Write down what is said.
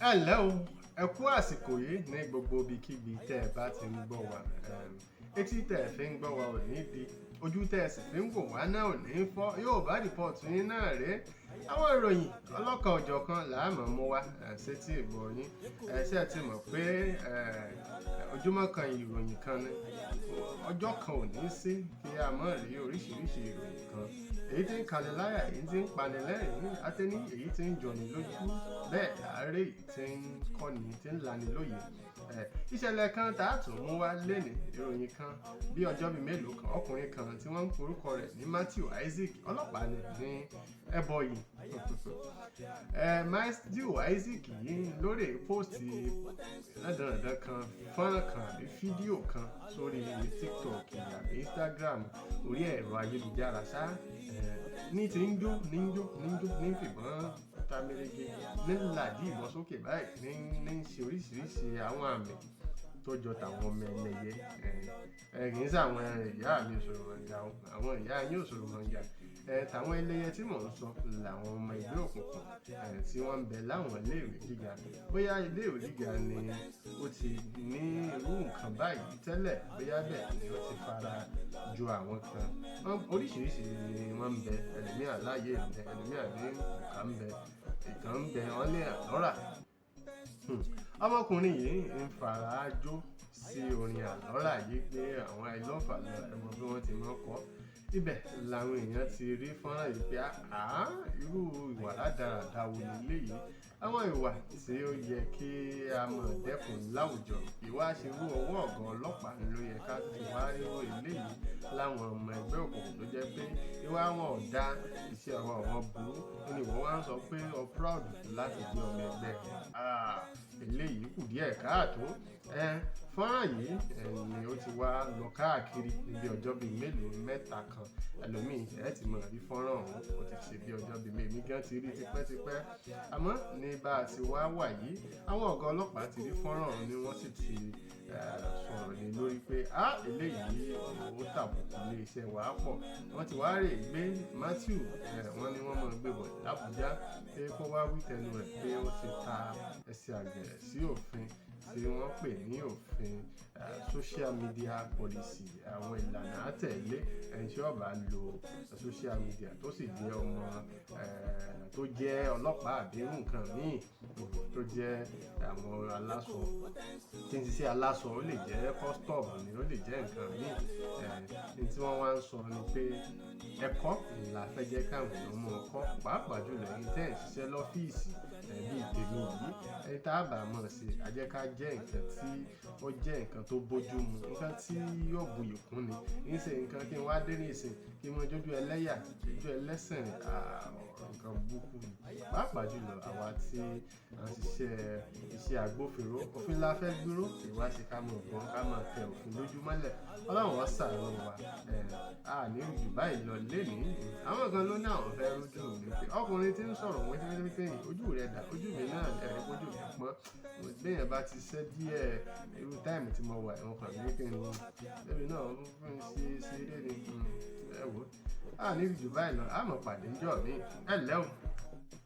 Ẹ ǹlẹ́ o, ẹ kú àsìkò yìí ní gbogbo ibikíbi tẹ́ ẹ bá ti ń gbọ́ wa. Etí tẹ́ ẹ fi ń gbọ́ wa ò ní di, ojú tẹ́ ẹ sì fi ń wò wá náà ò ní fọ́. Yorùbá Report yín náà rèé. Àwọn ìròyìn ọlọ́kan òjọ̀kan làámọ̀ mú wá sétí ìgbọ́ yín. Ẹ ṣé ẹ ti mọ̀ pé ojúmọ́ kan, ìròyìn kan ni. Ọjọ́ kan ò ní sí kí a má rí oríṣiríṣi ìròyìn kan, èyí tí ń kani láyà, èyí tí ń pani lẹ́rìn-ín, àtẹní èyí tí ń jọni lójú, bẹ́ẹ̀ láàárẹ̀ èyí tí ń kọ́ni, tí ń lani lóye. Ìṣẹ̀lẹ̀ kan tá a tún mú wá lénìí, ìròyìn kan bí ọjọ́ bíi mélòó kan, ọkùnrin kan tí wọ́n ń porúkọ rẹ̀ ní Matthew Isaac, ọlọ́pàá ni ní Ebonyi. Matthew Isaac yìí lórí post rándanràndan kan, fọ́nrán kan àbí fídíò kan sórí TikTok àbí Instagram, orí ẹ̀rọ ayélujára ṣá, ní ti ń jó, ní ń jó, ní ń jó, ní ń fìbọn ta mèrègè, ní làdí ìbọn sókè báyìí, ní ń ṣe oríṣiríṣi àwọn àmì tó jọ tàwọn ọmọ ẹlẹ́yẹ. Ẹ kì í ṣe àwọn ìyá mi òṣòro mọ̀ǹgà o, àwọn ìyá yín òṣòro mọ̀ǹgà. Tàwọn ẹlẹ́yẹ tí mò ń sọ làwọn ọmọ ẹgbẹ́ òkùnkùn tí wọ́n ń bẹ láwọn iléèwé gíga. Bóyá iléèwé gíga ni ó ti ní irú nǹkan báyìí tẹ́lẹ̀, bóyá bẹ́ẹ̀ ni ó ti fara ju àwọn kan. Oríṣiríṣi ni wọ́n ń bẹ. Ẹlòmíà láàyè ń bẹ, ẹlòmíà ní òkà ń bẹ, ìkan ń bẹ, wọ́n ní àlọ́rà. Ọmọkùnrin yìí ń fara jó sí orin àlọ́rà yìí pé àwọn "I love àlọ́rà", ẹ mọ bí wọ́n ti máa ń kọ́. Ibẹ̀ làwọn èèyàn ti rí fọ́nrán yìí pé, àá, irú ìwà rádaràda wo leléyìí? Àwọn ìwà tí ó yẹ kí a mọ̀ dẹ́kun láwùjọ, ìwà ṣerú ọwọ́ ọ̀gá ọlọ́pàá ló yẹ ká ti wá rírú eléyìí láwọn ọmọ ẹgbẹ́ òkùnkùn tó jẹ́ pé ìwà wọn ò dá, iṣẹ́ ọwọ́ wọn burú, ní ìwọ wá ń sọ pé o proud láti jẹ́ ọmọ ẹgbẹ́. Eléyìí kù díẹ̀ káàtó. Fọ́nrán yìí ni ó ti wá lọ káàkiri níbi ọjọ́ bíi mélòó mẹ́ta kan. Ẹlòmíì ẹ ti mọ̀ rí fọ́nrán ọ̀hún, ó ti ṣe bí ọjọ́ bíi mélòó gan ti rí tipẹ́tipẹ́. Àmọ́ ní bá a ti wá wà yìí, àwọn ọ̀gá ọlọ́pàá ti rí fọ́nrán ọ̀hún ni wọ́n sì ti sọ̀rọ̀ lé lórí pé á eléyìí ó tàbùkù iléeṣẹ́ wa pọ̀. Wọ́n ti wá rè gbé Matthew, wọ́n ní wọ́n máa gbé bọ̀ l'Àbújá pé kó wá wí tẹnu rẹ̀ pé ó ti ta ẹsẹ̀ àgẹ̀rẹ̀ sí òfin tí wọ́n pè ní òfin social media policy, àwọn ìlànà àtẹ̀lé ẹni tí ó bá lo social media tó sì jẹ́ ọmọ tó jẹ́ ọlọ́pàá àbí irú nǹkan míì tó jẹ́ àwọn aláṣọ tí ń ṣiṣẹ́ aláṣọ. Ó lè jẹ́ custom ni, ó lè jẹ́ nǹkan míì. Ní tí wọ́n wá ń sọ ni pé ẹ̀kọ́ la fẹ́ jẹ́ káwọn èèyàn mọ̀ ọkọ́, pàápàá jùlọ ẹ̀yin tẹ́ ẹ̀ ń ṣiṣẹ́ lọ́fíìsì bíi tèmi yìí. Ẹni tá a bá mọ̀ sí, a jẹ́ ká jẹ́ nǹkan tí ó jẹ́ nǹkan tó bójú mu, nǹkan tí yóò buyì kún ni. Ń ṣe nǹkan kí n wá dé ní ìsìn kí n mọ jójú ẹlẹ́yà, jójú ẹlẹ́sìn, nǹkan burúkú ni. Pàápàá jùlọ àwa tí à ń ṣiṣẹ́ iṣẹ́ agbófinró, òfin la fẹ́ gbéró, ìwà ṣe ká mọ̀ gbọ́n ká máa tẹ òfin lójú mọ́lẹ̀. Ọlọ́run wọ́n ṣàánú wa. A ní jù báyìí lọ lénìí. Àwọn kan ló ní àwọn fẹ́ rójú mi pé ọkùnrin tí ń sọ̀rọ̀ wíńtíwíńtí yìí, ojú rẹ̀ dà? Ojú mi náà, ẹ̀rí ojú mi pọ́n. Béèyàn bá ti ṣẹ́ díẹ̀, irú time tí mo wà, ẹ̀wọ̀n kan ní kí n lẹ́mi náà ń ṣe ṣeré ni. Ẹ wò ó, a ní jù báyìí lọ, a mọ̀ pàdé ńjọ́ mi. Ẹ lẹ́ o.